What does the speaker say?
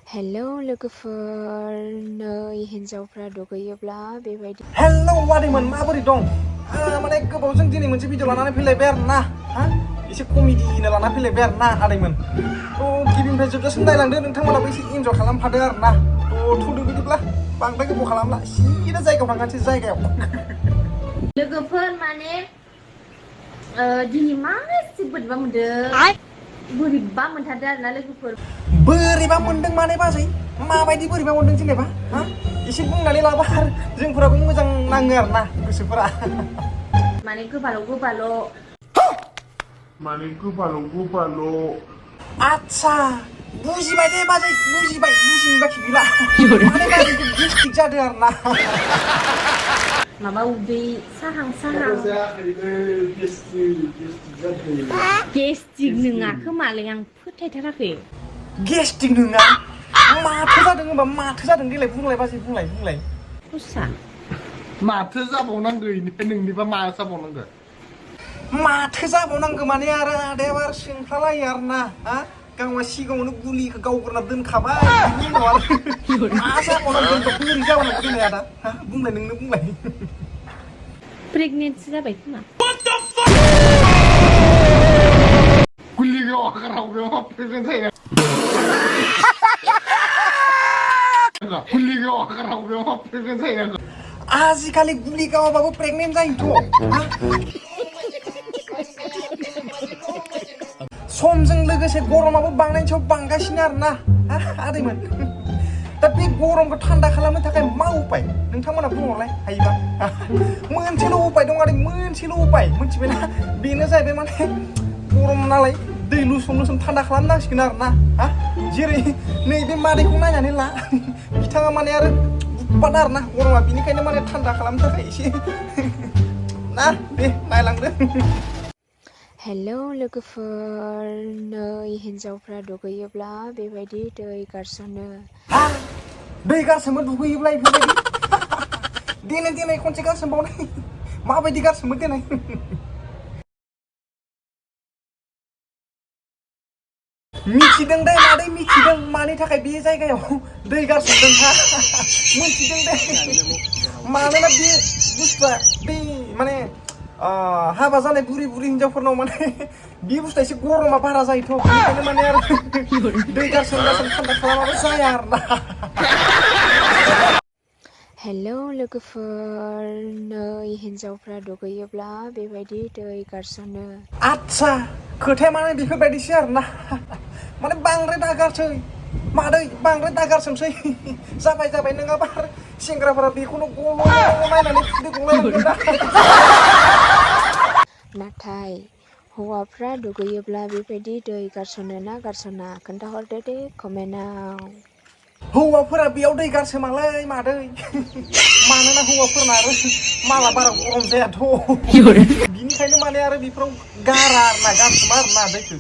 hello लोगोफोर नै हिन्जावफ्रा दुगैयोब्ला बेबायदि हेलौ वादैमोन माबोरै दं माने गोबावजों दिनै मोनसे भिडिअ लानानै फैलायबाय आरो ना एसे कमेडिनो लाना फैलायबाय आरो ना आदैमोन गिबिनिफ्राय जोबजासिम नायलांदो नोंथांमोनाबो एसे इन्जय खालामफादो आरो ना थुदो बिदिब्ला बांद्राय गोबाव खालामला सिदा जायगायाव थांगानोसै जायगायाव लोगोफोर माने दिनै मा एसे बोरैबा मोनदों बोरैबा मोनथारदों आरोना लोगोफोर बोरैबा मोनदों माने बाजै माबायदि बोरैबा मोनदों जेनेबा एसे बुंनानै लाबा जोंफोराबो मोजां नाङो आरो ना गोसोफोरा माने गोबाल' आच्छा बुजिबाय दे बाजै बुजिबाय बुजिनो बाखि गैला माने बाजै गेस्ट्रिक जादों आरो ना माबा उदै साहां गेस्ट्रिक नङा खोमालै आं फोथायथाराखै गेस्ट्रिक नङा माथो जादों होनबा माथो जादों देलाय बुंलाय बाजै बुंलाय खुसा माथो जाबावनांगौ इनिफ्राय नोंनिबा मा जाबावनांगौ माथो जाबावनांगौ माने आरो आदाया आरो सोंख्लालायो आरो ना गावहा सिगाङावनो गुलिखौ गावग्रोना दोनखाबाय बिनि उनाव आरो मा जाबावनांगौ बोरै जाबावनांगौ देलाय आदा बुंलाय नोंनो बुंलाय प्रेगनेन्टसो जाबाय खोमा गुलिखौ आगाराव प्रेगनेन्ट जायो गुलिखौ आगाराव प्रेगनेन्ट जायो आजिखालि गुलि गावाबाबो प्रेगनेन्ट जायोथ' समजों लोगोसे गरमाबो बांनायनि सायाव बांगासिनो आरो ना आदैमोन दा बे गरमखौ थान्दा खालामनो थाखाय मा उपाय नोंथांमोना बुंहरलाय हायोबा मोनसेल' उपाय दं आरो मोनसेल' उपाय मिथिबायना बेनो जाहैबाय माने गरम नालाय दै लुसन थान्दा खालामनांसिगोन आरो ना जेरै नैबे मादैखौ नायनानै ला बिथाङा माने आरो उৎपात आरो ना गरमा बिनिखायनो माने थान्दा खालामनो थाखाय एसे ना दे नायलांदो हेलौ लोगोफोर नै हिन्जावफ्रा दुगैयोब्ला बेबायदि दै गारसनो दै गारसोमो दुगैयोब्ला बेफोरबायदि देनाय खनसे गारसोमबावनाय माबायदि गारसोमो देनाय मिथिदों दे मादै मिथिदों मानि थाखाय बे जायगायाव दै गारसोमदों मिथिदों दे मानोना बे बुस्थुआ बे माने हाबा जानाय बुरि हिन्जावफोरनाव माने बे बुस्थुआ एसे गरमा बारा जायोथ' बेनिखायनो माने आरो दै गारसोम थान्दा खालामाबा जाया आरो ना हेलौ लोगोफोर नै हिन्जावफ्रा दुगैयोब्ला बेबायदि दै गारसनो आच्छा खोथाया माने बेफोरबायदिसो आरो ना माने बांद्राय दागारसै मादै बांद्राय दागारसोमसै जाबाय नङाबा सेंग्राफोरा बेखौनो गल' नायनानै खुदै गलायलांगोन दा नाथाय हौवाफ्रा दुगैयोब्ला बेबायदि दै गारसनो ना गारसना खोन्थाहरदो दे कमेन्टआव हौवाफोरा बेयाव दै गारसोमालै मादै मानोना हौवाफोरना आरो माला बारा गरम जायाथ' बिनिखायनो माने आरो बेफोराव गारा आरो ना गारसोमा आरो ना दैखौ